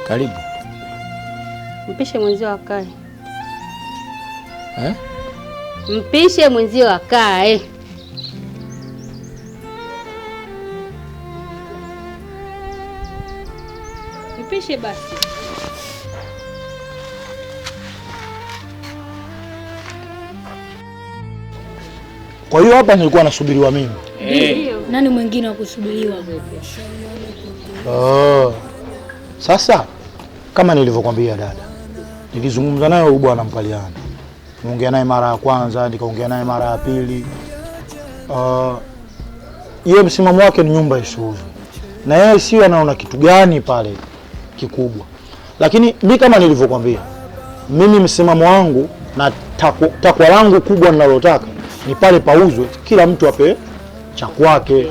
Karibu. Mpishe mwenzio akae. Eh? Mpishe mwenzio akae. Mpishe basi. Kwa hiyo hapa nilikuwa nasubiriwa mimi. Ndio. Nani mwingine wa kusubiriwa? Oh. Sasa kama nilivyokuambia dada, nilizungumza naye huyu bwana Mpaliana. Niongea naye mara ya kwanza, nikaongea naye mara ya pili. Yeye msimamo wake ni nyumba isiuzwe. Na yeye sio anaona kitu gani pale kikubwa. Lakini mimi kama nilivyokuambia, mimi msimamo wangu na takwa langu kubwa ninalotaka ni pale pauzwe, kila mtu ape cha kwake.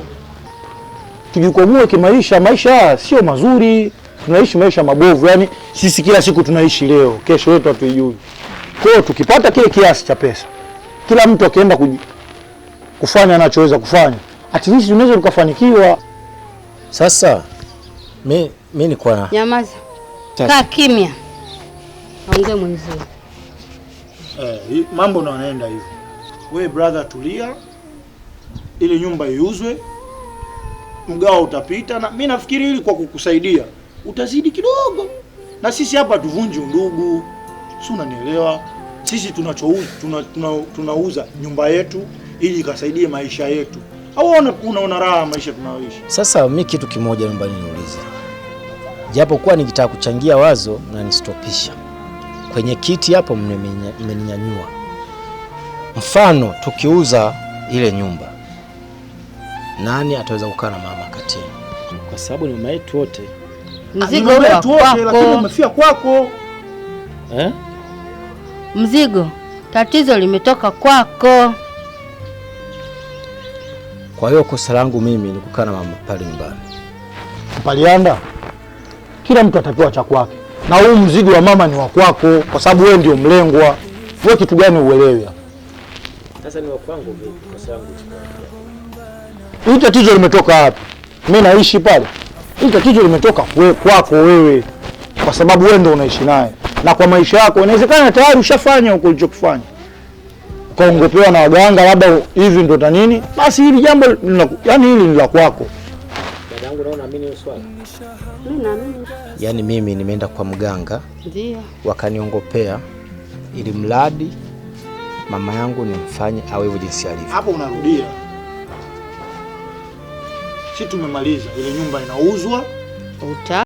Tujikwamue kimaisha. Maisha sio mazuri, tunaishi maisha mabovu. Yani sisi kila siku tunaishi leo, kesho yetu hatuijui. Kwa hiyo tukipata kile kiasi cha pesa, kila mtu akienda kufanya anachoweza kufanya, at least tunaweza tukafanikiwa. Sasa mimi nilikuwa na Nyamaza. Kaa kimya. Ongea mwenzio. Mambo ndo yanaenda hivyo. We brother, tulia, ili nyumba iuzwe, mgao utapita, na mimi nafikiri ili kwa kukusaidia utazidi kidogo. Na sisi hapa tuvunji undugu, si unanielewa? Sisi tunachouza tunauza nyumba yetu ili ikasaidie maisha yetu. Au unaona raha maisha tunayoishi? Sasa mimi kitu kimoja naomba niulize. Japokuwa nikitaka kuchangia wazo mnanistopisha. Kwenye kiti hapo mmeninyanyua. Mfano tukiuza ile nyumba, nani ataweza kukaa na mama katini? Kwa sababu ni mama yetu wote. Mzigo ule wetu wote, lakini kwako. umefia kwako. Eh? Mzigo. Tatizo limetoka kwako. Kwa hiyo kosa langu mimi ni kukaa na mama pale nyumbani. Mpalianda, kila mtu atapewa cha kwake. Na huu mzigo wa mama ni wa kwako kwa sababu wewe ndio mlengwa. Wewe kitu gani uelewi hapa? Sasa ni wa kwangu vipi? Kosa langu Hili tatizo limetoka wapi? Mimi naishi pale. Hili tatizo limetoka kwako wewe, kwa sababu wewe ndio unaishi naye. Na kwa maisha yako inawezekana tayari ushafanya huko ulichokifanya, ukaongopewa na waganga labda hivi ndo na nini. Basi hili jambo yani hili ni la kwako. Dadangu, naona naamini hiyo swala. Mimi naamini. Yaani mimi nimeenda kwa mganga, Ndio. wakaniongopea ili mradi mama yangu nimfanye awe hivyo jinsi alivyo. Hapo unarudia. Si tumemaliza, ile nyumba inauzwa. Uta